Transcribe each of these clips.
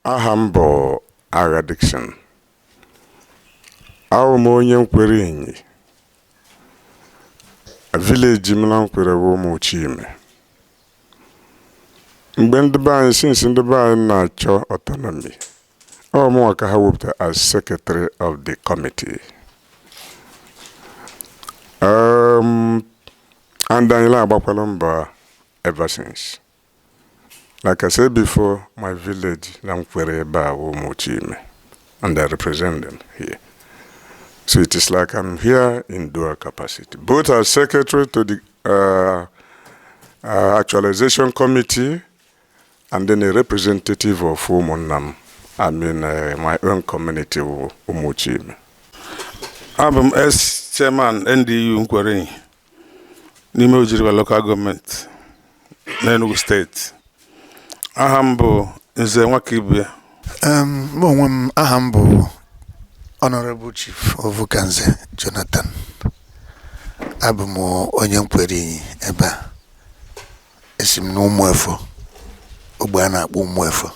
Aha m bụ Agha Dickson. Awụ m onye Nkwere Inyi. Village m na Nkwere bụ Ụmụchime. Mgbe ndị be anyị, since ndị be anyị na-achọ autonomy, ọ mụnwa ka ha wepụtara as secretary of the committee. And anyị na-agbakwala mbọ ever since. Like I said before, my village na Nkwere ebe a bụ Ụmụchime, and I represent them here. So it is like I'm here in dual capacity, both as secretary to the actualization committee and then a representative of Ụmụnnam, I mean my own community, Ụmụchime. Abụ m ex chairman NDU Nkwere n'ime Oji River Local Government n'Enugu Steeti. Aha m bụ Nze Nwakibie. Mụ onwe m, aha m bụ Honorable Chief Ovukanze Jonathan. Abụ m onye Nkwere Inyi ebe a. Esi m n'Ụmụefo, ogbe a na-akpọ Ụmụefo,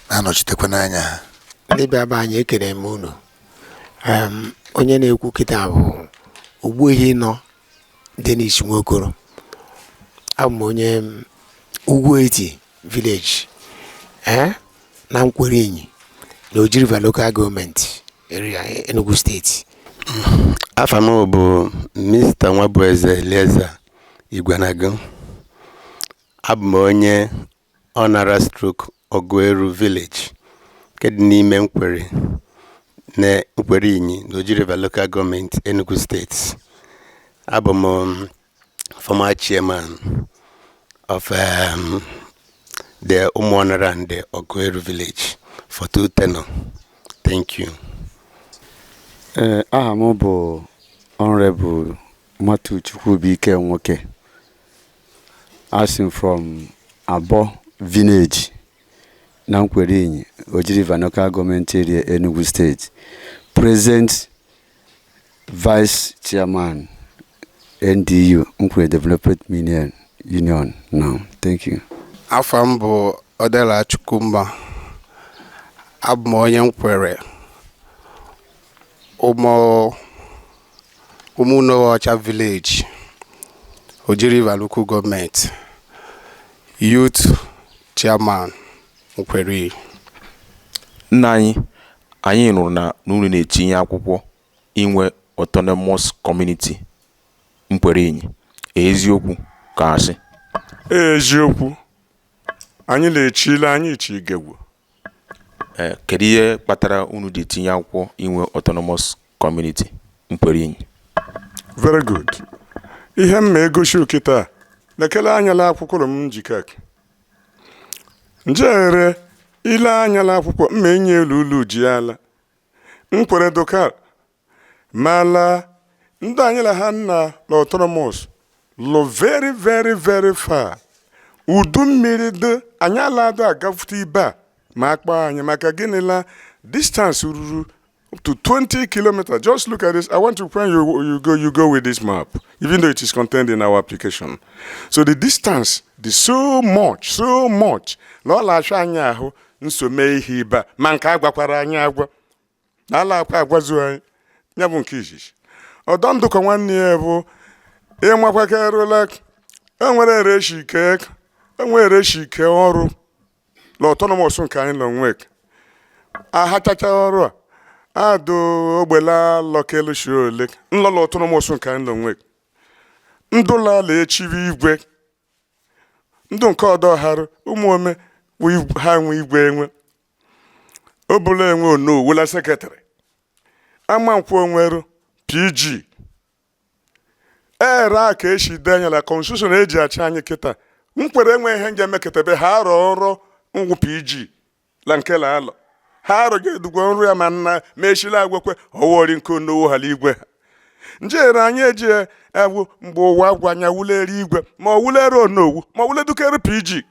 na-anọchitekwa n'anya ha. Ndị bịa be anyị, ekele m unu. Onye na-ekwu kịta bụ Ogbuehi nọ Dennis Nwokoro. Abụ m onye Ugwu Eti village na Nkwere Inyi na Oji River Local Government Area, Enugu Steeti. Afa m bụ Mr. Nwabueze Elieza Igwenagu. Abụ m onye Ọnara/Ogueru village nke dị n'ime Nkwere na Nkwere Inyi na Oji River Local Government, Enugu Steeti. Abụ m former chairman of the Umuonara and the Ogueru village for two tenure. Thank you. Ee, aha m bụ Honorable Matthew Chukwubuike Nwoke. Asị m from Abo Village na Nkwere Inyi, Oji River Local Government Area, Enugu State. Present Vice Chairman, NDU Nkwere Development Union now. Thank you. Afa m bụ Odela Chukwuma. Abụ m onye Nkwere, ụmụ Ụmụnọcha village, Oji River Local Government, Youth Chairman, Nkwere. Nna anyị, anyị nụrụ na unu na-etinye akwụkwọ inwe autonomous community Nkwere Inyi. Eziokwu ka asị? Eziokwu, anyị na-echile anyị chi igegwu. Ee, kedu ihe kpatara unu ji etinye akwụkwọ inwe autonomous community Nkwere Inyi? Very good. Ihe m ma egosi kịta, lekele anyala akwụkwọ m njikek njere ile anyala akwụkwọ mma enye elu ụlọ ji ala Nkwere doka mala ndị anyị la ha nna na autonomous lụ very, very, very far. Udu mmiri dị anyị alado agafute ibe a ma akpọ anyị maka gịnị la distance ruru up to 20 kilometers. Just look at this. I want to, when you go with this map, even though it is contained in our application. So the distance is so much, so much. Na ọ na-achọ anyị ahụ nso mee ihe ibe a ma nke a gwakwara anyị agwa na ala akwa agwazu anyị ya bụ nke izizi. Ọdọ ndụkọ nwanne ya bụ ịmakwakarụla enwere ereshike, enwere ereshike ọrụ na autonomous nke anyị nọ nwek ahachacha ọrụ a adụ ogbela lọkelushi ole nlọla autonomous nke anyị nọ nwek ndụla la echiwi igwe ndụ nke ọdọ harụ ụmụ ome ha nwe igwe enwe obula enwe onowula secretary ama nkwụ onweru PG ere a ka esi dee anya na constitution eji achị anyị kịta. Nkwere enwe ihe nje emekọtabe ha arọ nrọ ngwụ PG la nke la alọ ha arọ ga-edugwa nrụ ya ma nna ma echila agwekwe ọwọri nke onowo hala igwe ha njere anyị eji ewu mgbe ụwa gwa anya wulere igwe ma ọ wulere onowu ma ọ wuledukere PG.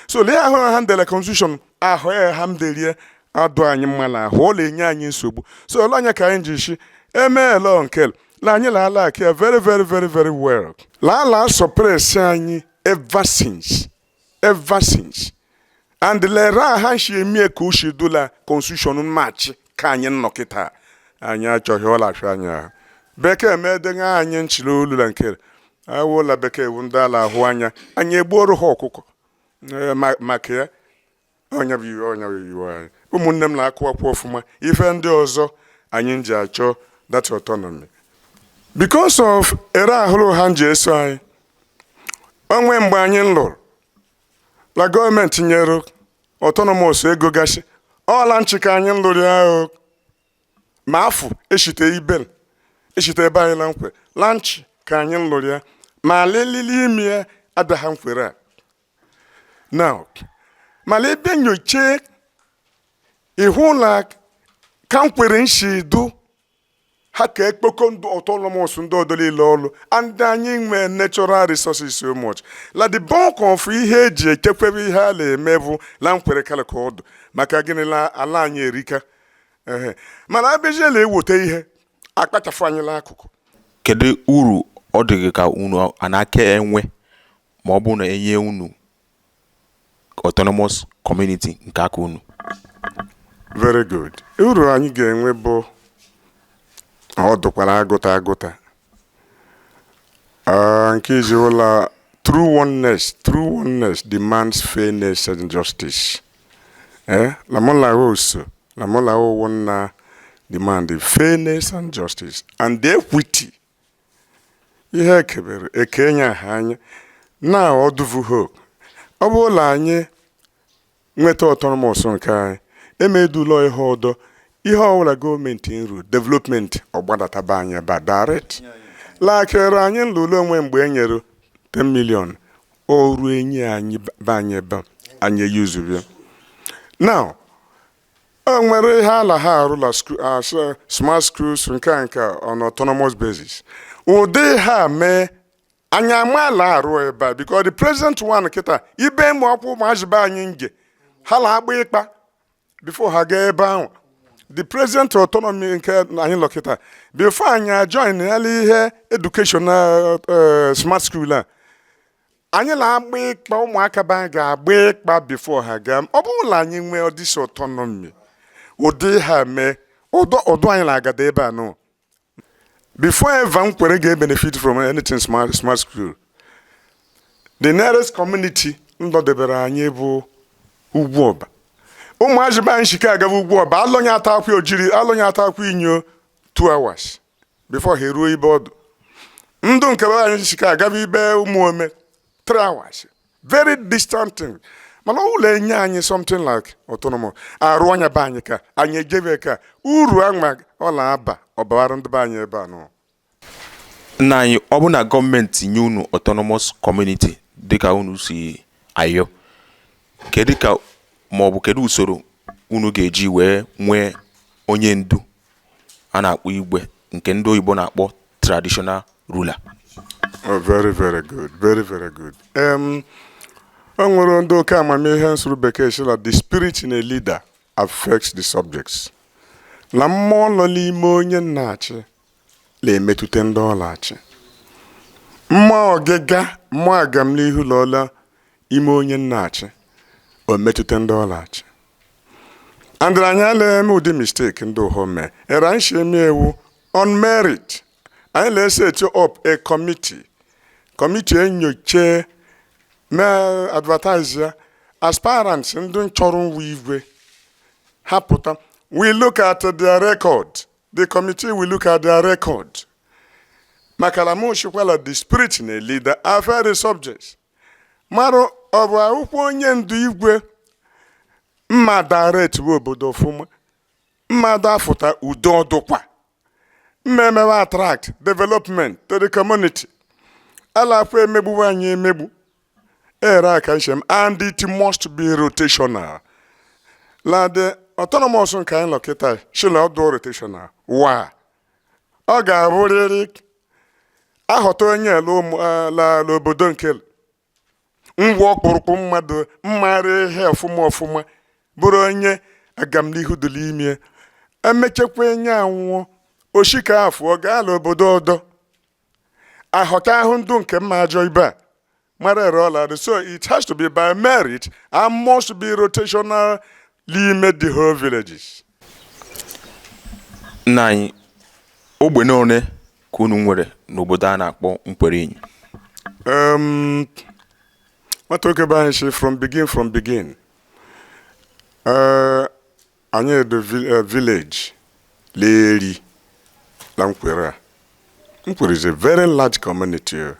So lee ahụ ha ndele constitution ahụ ya ha mderie adụ anyị mma na ahụ ọ na-enye anyị nsogbu. So ole anya ka anyị ji shi emeela nke la anyị la ala ya very, very, very, very well laala suppress anyị ever since, ever since. And lere ha shi emie ka o shi dula constitution machi ka anyị nọ kịta. Anyị achọghị ọlachi anyị ahụ bekee medenye anyị nchiri olu na nke awụla bekee wu ndị ala ahụ anya anyị egbuoro ha ọkụkọ. Maka ya ọnya bụ iwe, ọnya bụ iwe anyị. Ụmụnne m na-akụ akwụ ọfụma. Ife ndị ọzọ anyị ji achọ that autonomy because of ere ahụrụ ha ji eso anyị. Onwe mgbe anyị lụrụ la gọọmenti nyere autonomous ego gasị ọla nchịkọ anyị lụrụ ya o. Ma afọ eshite ibe eshite ebe anyị la nkwe la nchi ka anyị lụrụ ya, ma lelili ime ya abịa ha nkwere a now. Mana ebe nyocha ịhụ na ka nkwere nshi du ha ka ekpoko ndụ autonomous ndị ọdọ niile ọlụ, and anyị nwee natural resources so much la the bulk of ihe eji echekwebe ihe a na-eme bụ la nkwere kalaka ọdụ. Maka gịnị? La ala anyị erika. Ehe, mana abịajiela eweta ihe akpachafụ anyị n'akụkụ. Kedu uru ọ dị gị ka unu a na-aka enwe ma ọ bụrụ na enye unu autonomous community nke aka unu? Very good. Uru anyị ga-enwe bụ ọ dụkwara agụta agụta. Ah, nke iji ụlọ true oneness, true oneness demands fairness and justice. La oso la na demand fairness and justice and equity. Ihe ekebere ekenye ha anya na ọdụvuho. Ọ bụrụ na anyị nweta autonomous nke anyị, emedula ihe ọdọ, ihe ọbụla gọọmenti nru development ọgbadataba anyị ebe a direct lakere anyị nlụlụ onwe. Mgbe e nyere 10 million o ruo enyi anyị be anyị ebe a, anyị eyuzuru ya. Now o nwere ihe ala ha arụla smart schools nke a nke a on autonomous basis. Ụdị ha mee anyị amaala arụ ebe a because the present one kịta ibe mụ akwụkwọ ụmụazị be anyị nje ha na-agba ịkpa before ha gaa ebe ahụ. The present autonomy nke anyị lọ kịta, before anyị ajoin yala ihe education smart school a, anyị na-agba ịkpa, ụmụaka be anyị ga-agba ịkpa before ha gaa. Ọ bụrụ na anyị nwee this autonomy, ụdị ha mee ụdọ anyị na-agada ebe a nọ before ever Nkwere ga-benefit from anything smart school. The nearest community ndọdebere anyị bụ Ugwu Ọba. Ụmụazị be anyị shike agaba Ugwu Ọba, alọnye ata akwa ojiri, alọnye ata akwa inyo 2 hours before ha eruo ibe ọdụ. Ndụ nke be anyị shike agaba ibe Ụmụome 3 hours, very distant thing. Mana ụlọ enye anyị something like autonomous arụ anya be anyị ka anyị ejebe ka uru anwa ọ na-aba ọbara ndị be anyị ebe a nọ. Nna anyị, ọ bụ na gọọmenti nye unu autonomous community dịka unu si ayọ, kedu ka ma ọ bụ kedu usoro unu ga-eji wee nwee onye ndu a na-akpọ igwe, nke ndị oyibo na-akpọ traditional ruler? Oh, very, very good. Very, very good. O nwere ndị oke amamihe nsụrụ bekee sị na the spirit in a leader affects the subjects. Na mmụọ nọ n'ime onye nna-achị na-emetụta ndị ọ na-achị. Mmụọ ọgịga, mmụọ agamnihu lọla ime onye nna-achị, o metụta ndị ọ na-achị. And anyị ala eme ụdị mistake ndị ụhọ mee. Ere anyị si eme ewu on merit. Anyị na-eset up a committee. Committee enyocha mee advertise ya, aspirants ndị chọrọ nwa igwe ha pụta. We look at their record. The committee will look at their record, maka na mụ chikwala the spirit na leader affect the subjects. Marụ ọ bụ akwụkwọ onye ndu igwe mma direct bụ obodo ọfụma, mmadụ afụta udo ọdụkwa mma emewe attract development to the community, alakwa emegbuwe anyị emegbu ere aka nshem. And it must be rotational. La the autonomous nke anyị nọ kịta shila ọdụ rotational wa ọ ga-abụrịrị ahọta onye ele ụmụ la obodo nke ngwa ọkpụrụkpụ mmadụ mmara ihe ọfụma ọfụma, bụrụ onye agamnihu dị n'ime. Emechekwa enye anwụọ oshika afọ gaa n'obodo ọdọ ahọta ahụ ndụ nke mma ajọ ibe a. Mara ere ọla dị. So it has to be by merit and must be rotational n'ime the whole villages. Nna anyị, ogbe ole ka unu nwere n'obodo a na-akpọ Nkwere Inyi? Nwata oke be anyị si from begin, from begin. Anyị edo village leri la Nkwere a. Nkwere is a very large community, o.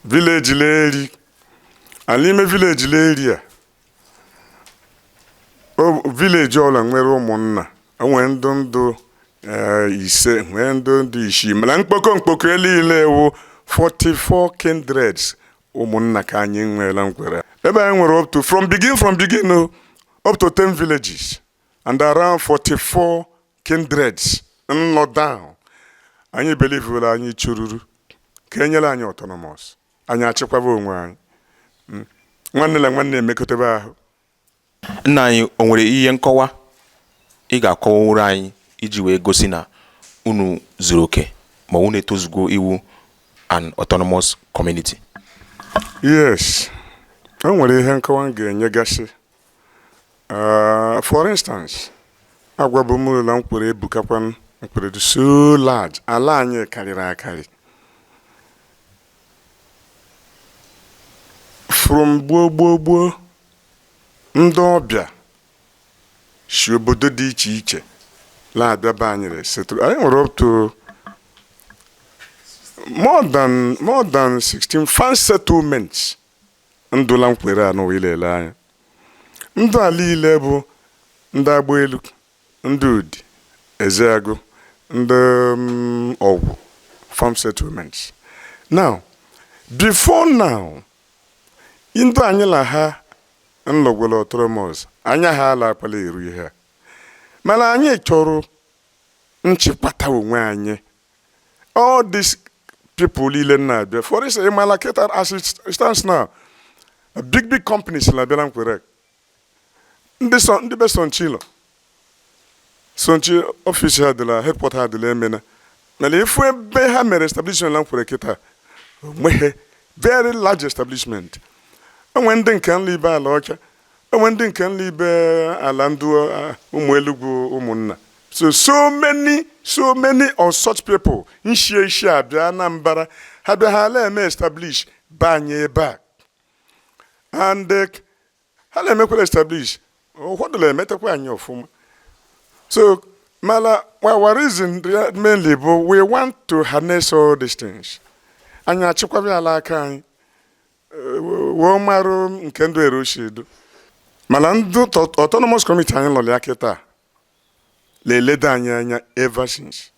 Village leri, and n'ime village leri a, o village ọbụla nwere ụmụnna. Enwere ndụ ndụ 5, nwee ndụ ndụ 6, mana mkpokọ mkpokọ niile wụ 44 kindreds, ụmụnna ka anyị nweela Nkwere. Ebe anyị nwere up to, from begin o, up to 10 villages and around 44 kindreds nọ down. Anyị believe anyị chụrụrụ ka enyere anyị autonomous, anyị achịkwaba onwe anyị. Nwanne na nwanne emekọtebe ahụ. Nna anyị, o nwere ihe nkọwa ị ga-akọwara anyị iji wee gosi na unu zuru oke ma unu etozugo iwu an autonomous community? Yes, o nwere ihe nkọwa m ga-enyegasị. For instance, agwa bụ m na Nkwere ebukakwa. Nkwere dị so large, ala anyị karịrị akarị. From gboo gboo gboo, ndị ọbịa si obodo dị iche iche na-abịa be anyị settle. Anyị nwere up to more than 16 farm settlements ndụla Nkwere a n'ụwa. Ilele anya, ndụ a niile bụ ndị agba elu, ndị Udi, Ezeagụ, ndị Ọgwụ farm settlements. Now, before now, ndụ anyị na ha nlọgwere autonomous, anya ha ala akpala eru ihe a, mana anyị chọrọ nchịkwata onwe anyị. All these people niile na-abịa, for instance, ịmala kịta, as it stands now, big big companies na-abịa na Nkwere. Ndị sọ ndị be Sonchilo, Sonchi office ha dịla, headquarter ha dịla Emena, mana ifu ebe ha mere establishment na Nkwere kịta, onweghị very large establishment. Enwe ndị nke nla ibe ala ọcha, enwe ndị nke nla ibe ala ndị ụmụ Elugwu ụmụnna. So many, so many of such people nshie ishi abịa Anambra, ha bịa, ha ala eme establish be anyị ebe a, and ha na-emekwara establish, ụfọdụ na-emetakwa anyị ọfụma. So mala our reason mainly bụ we want to harness all these things. Anyị achịkwaba ala aka anyị, wee marụ nke ndụ ere ochie edo. Mana ndụ autonomous community anyị lọrọ ya kịta na-eledo anyị anya ever since.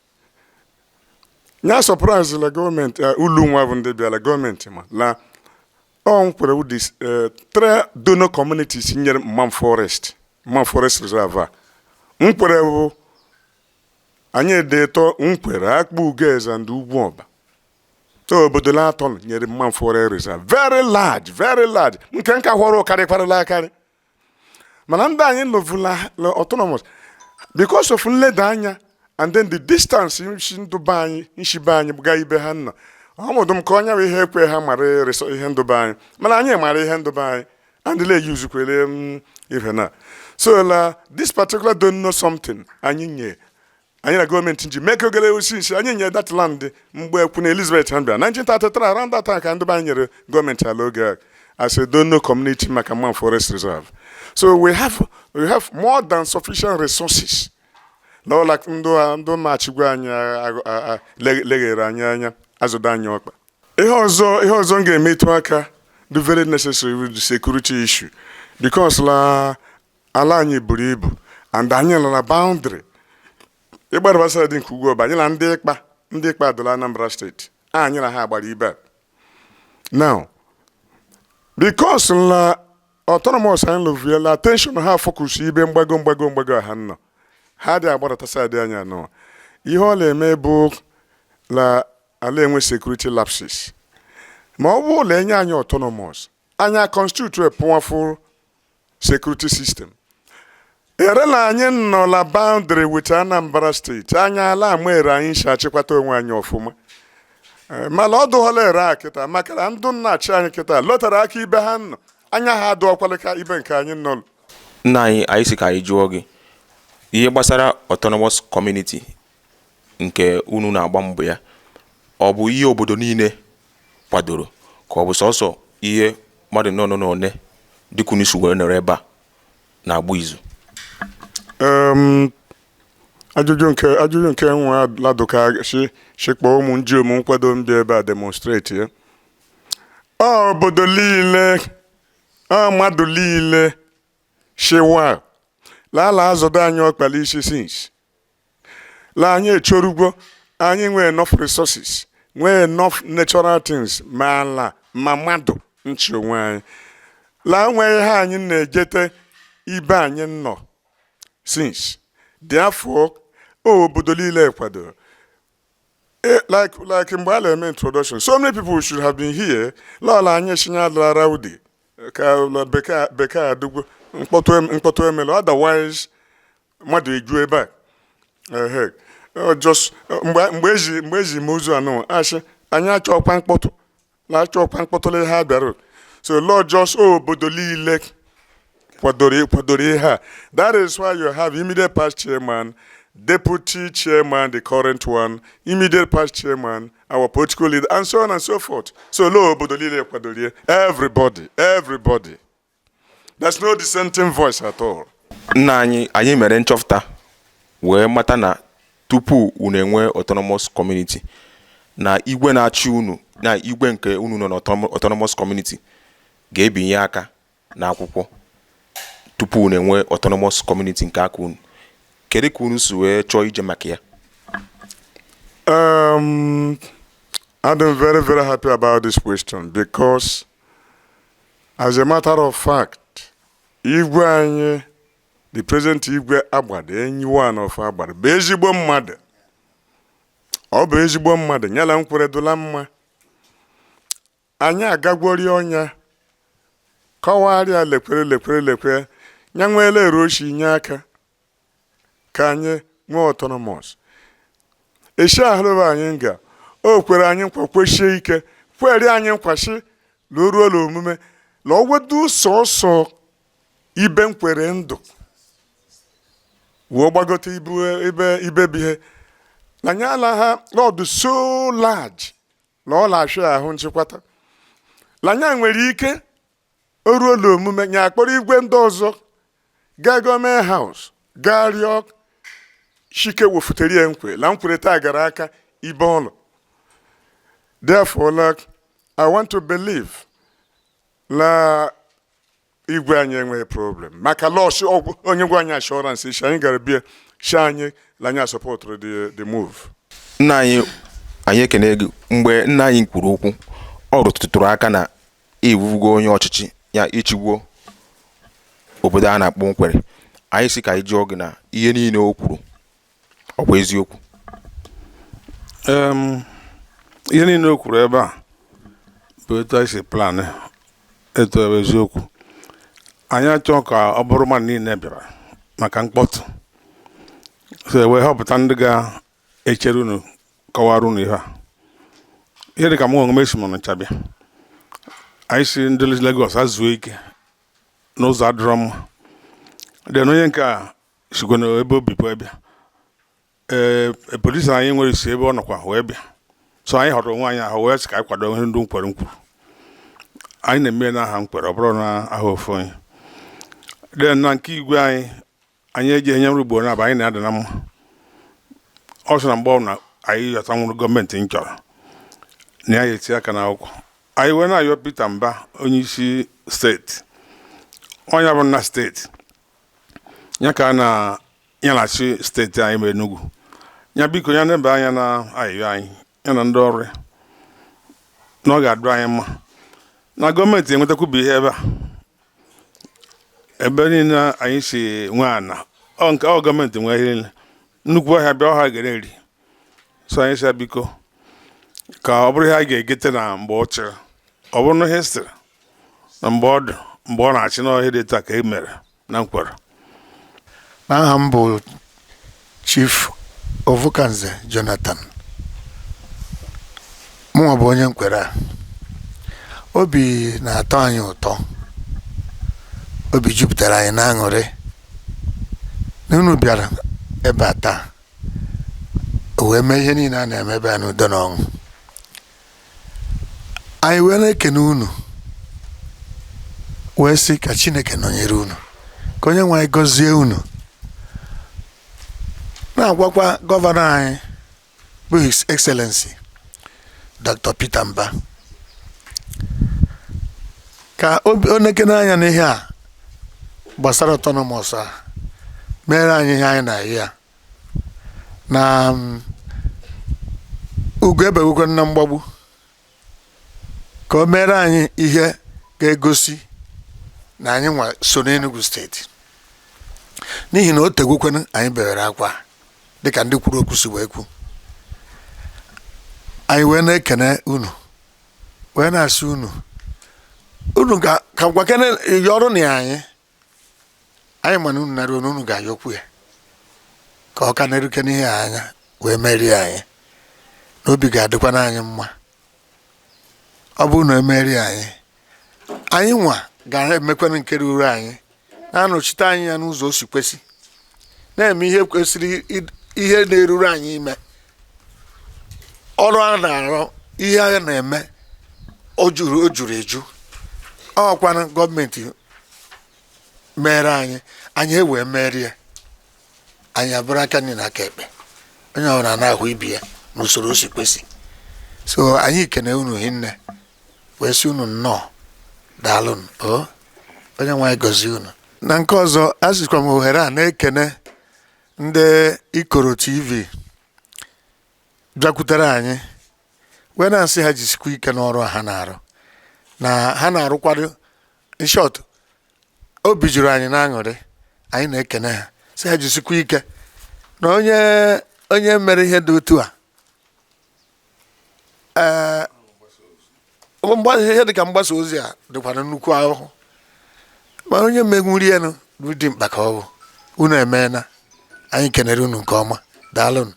Nya surprise la gọọmenti ulu nwa bụ ndị bịara gọọmenti, ma la ọ Nkwere wụ the three donor communities nyere Mmam Forest, Mmam Forest Reserve a. Nkwere bụ anyị dị ịtọ: Nkwere, Akpụ Ugeze and Ugwu Ọba. Obodo atọ nyere Mmam Forest Reserve, very large, very large, nke nka hụrụ karịkwarịla akarị. Mana ndị anyị lọvụla autonomous, because of nleda anya and then the distance nshi ndụ be anyị, nshi be anyị gaa ibe ha nọ, ọmụdụ m ka onye bụ ihe ekwe ha mara ihe ndụ be anyị. Mana anyị mara ihe ndụ be anyị and le yuzukwere m ihe na so la this particular don't know something. Anyị nye, anyị na gọọmenti ji mee ka ogere osi nsi anyị nye that land mgbe Queen Elizabeth ha bịara 1933, around that time, ka ndị be anyị nyere gọọmenti ala oge a as a donor community maka Man Forest Reserve. So we have more than sufficient resources n'ụlọ ndụ ndụ machigwe anyị leghere anyị anya, azụdo anyị ọkpa. Ihe ọzọ m ga-emetụ aka dị very necessary with the security issue, because la ala anyị buru ibu and anyị nọ na boundary ịgbara side nke ugwu ọba. Anyị na ndị Ịkpa dịla Anambra Steeti, anyị na ha gbara ibe a. Now, because la autonomous anyị lụviela, attention ha focus ibe mgbago mgbago mgbago ha nọ, ha dị agbadata side anyị anọ. Ihe ọ na-eme bụ la ala enwe security lapses. Ma ọ bụrụ na enye anyị autonomous, anyị constitute a powerful security system. Ere na anyị nọ la boundary with Anambra Steeti, anyị ala ama ere anyị si achịkwata onwe anyị ọfụma. Mana ọ dụghọla ere a kịta, maka na ndụ nna-achị anyị kịta lọtara aka ibe ha nọ, anya ha adụọkwala ka ibe nke anyị nọ. Nna anyị, anyị si ka anyị jụọ gị ihe gbasara autonomous community nke unu na-agba mbọ ya. Ọ bụ ihe obodo niile kwadoro, ka ọ bụ sọsọ ihe mmadụ nọ n'one dịka unu si wee nọrọ ebe a na-agba izu? Ajụjụ nke nwa ladụka shi shikpọ ụmụ njiom nkwado mbịa ebe a demonstrate ya. Ọ obodo niile, ọ mmadụ niile shiwa lala azọdo anyị ọkpala isi since la anyị echorugwo. Anyị nwee enough resources, nwee enough natural things, ma ala ma mmadụ nchi onwe anyị la nwee ihe anyị na-ejete ibe anyị nọ since. Therefore, obodo niile kwadoro. Like mgbe a na-eme introduction, so many people should have been here. Lọla anyị esinye adịlara ụdị ka ụlọ bekee adịgwo mkpọtụ emela, otherwise mmadụ eju ebe a. Ehe. Just mgbe eji m ozu anụ asị anyị achọkwa mkpọtụ la achọkwa mkpọtụ la ihe a bịara. So Lord, just obodo niile kwadoro ihe a. That is why you have immediate past chairman, deputy chairman, the current one, immediate past chairman, our political leader, and so on and so forth. So lo obodo niile kwadoro ihe. Everybody, everybody. There's no dissenting voice at all. Nna anyị, anyị mere nchọpụta wee mata na tupu unu enwee autonomous community, na igwe na-achị unu, na igwe nke unu nọ n'autonomous community ga-ebinye aka n'akwụkwọ tupu unu enwee autonomous community nke aka unu. Kedu ka unu si wee chọọ ije maka ya? I'm very, very happy about this question because, as a matter of fact, Igwe anyị, the present Igwe Agbada, enyi one of Agbada, bụ ezigbo mmadụ. Ọ bụ ezigbo mmadụ, nyela nkweredụla mma. Anyị agagwori ọnya, kọwarịa lekwere lekwere lekwere, ya nweela ere oshi nye aka ka anyị nwee autonomous. Eshi ahụrụ anyị nga o kwere anyị nkwa, kwesie ike, kwere anyị nkwa sị la o ruola omume la ọgwedu sọsọ ibe nkwere ndụ wee gbagote ibu ibe ibe bihe na anyị ala ha lọdụ so large na ọ na-achụ ahụ nchịkwata la anyị nwere ike o ruola omume nya akpọrọ igwe ndị ọzọ gaa government house, gaa rịọ shike wefutere ya nkwe la nkwere taa gara aka ibe ọlụ. Therefore, like, I want to believe la igwe anyị enweghị problem maka lọs onye gwa anyị assurance shi anyị gara bịa shi anyị la anyị supportụrụ the move. Nna anyị, anyị ekene gị. Mgbe nna anyị kwuru okwu, ọ rụtụtụrụ aka na iwugo onye ọchịchị ya ichigwo obodo a na-akpọ Nkwere. Anyị si ka anyị jụọ gị na ihe niile o kwuru, ọ bụ eziokwu? Ihe niile o kwuru ebe a bụ etu anyị si plan, etu ebe eziokwu. Anyị achọ ka ọ bụrụ mmadụ niile bịara maka mkpọtụ, so wee họpụta ndị ga-echere unu, kọwara unu ihe a. Ihe dị ka mụ onwe m esi m Ọnịcha bịa. Anyị si ndị Lagos azụọ ike n'ụzọ adịrọ mma dị na onye nke a sikwa n'ebe obi bụ bịa. Ee, polisi anyị nwere si ebe ọ nọkwa wee bịa. So anyị họrọ onwe anyị ahụ wee sị ka anyị kwado ihe ndị Nkwere kwuru. Anyị na-eme n'aha Nkwere, ọ bụrụ na aha ofu onye dị na nke igwe anyị. Anyị eji enye nri ugboro na-abụ anyị na-ada na mma. Ọ sị na mgbe ọbụla anyị yọta nwụrụ gọọmenti m chọrọ na ya eti aka n'akwụkwọ anyị, wee na-ayọ Peter Mba, onye isi steeti, onye bụ nna steeti ya, ka a na ya na-achị steeti anyị bụ Enugu ya, biko ya neba anya na ayịyọ anyị ya na ndị ọrụ ya, na ọ ga-adụ anyị mma na gọọmenti enwetakwubu ihe ebe a. Ebe niile anyị si nwee ana, ọ nke ọ gọọmenti nwee ihe niile, nnukwu ọhịa bịa ọha ga eri. So anyị si ya biko ka ọ bụrụ ihe anyị ga-egete na mgbe ọ chịrị, ọ bụrụ na history na mgbe ọ dị, mgbe ọ na-achị n'ọhịa dị taa ka e mere na Nkwere. Aha m bụ Chief Ovukanze Jonathan. Mụnwa bụ onye Nkwere a. Obi na-atọ anyị ụtọ, obi jupụtara anyị n'aṅụrị na unu bịara ebe a taa o wee mee ihe niile a na-eme ebe a n'udo na ọṅụ. Anyị wee na-ekene unu, wee sị ka Chineke nọnyere unu, ka onye nwe anyị gọzie unu, na-agwakwa gọvanọ anyị bụ His Excellency Dr. Peter Mba ka o nekene anya n'ihe a gbasara autonomous a, mere anyị ihe anyị na-ayị ya na ugo ebewekwe na mgbagbu, ka o mere anyị ihe ga-egosi na anyị nwa so n'Enugu Steeti, n'ihi na o tegwekwenụ anyị bewere akwa dịka ndị kwuru okwu si wee kwu. Anyị wee na-ekene unu, wee na-asị unu, unu ka gwakene yọrọ na ya anyị, anyị mana unu nara unu ga-ayọkwu ya ka ọ ka na-eruke n'ihe a anya wee merie anyị, na obi ga-adịkwana anyị mma. Ọ bụrụ na emerie anyị, anyị nwa ga-emekwana nke ruru anyị, na-anọchite anyị ya n'ụzọ o si kwesị, na-eme ihe kwesịrị, ihe na-eruru anyị ime, ọrụ a na-arụ, ihe a na-eme, o juru eju. Ọkwanụ gọọmenti mere anyị, anyị ewee merie anyị, abụrụ aka nri na aka ekpe, onye ọbụla na-ahụ ibi ya n'usoro o si kwesị. So anyị kene unu hinne, wee sị unu nnọọ, daalụnụ o, onye nwe anyị gọzie unu. Na nke ọzọ, asịkwa m ohere a na-ekene ndị Ikoro TV bịakwutere anyị, wee na-asị ha jisikwa ike n'ọrụ a ha na-arụ, na ha na-arụkwado. In short, obi juru anyị n'aṅụrị. Anyị na-ekene ha, sị ha jisikwa ike, na onye onye mere ihe dị otu a, ee, ihe dịka mgbasa ozi a dịkwana nnukwu ahụhụ, ma onye menwuri elu dị mkpa ka ọ bụ. Unu emeela, anyị kenere unu nke ọma, daalụnụ.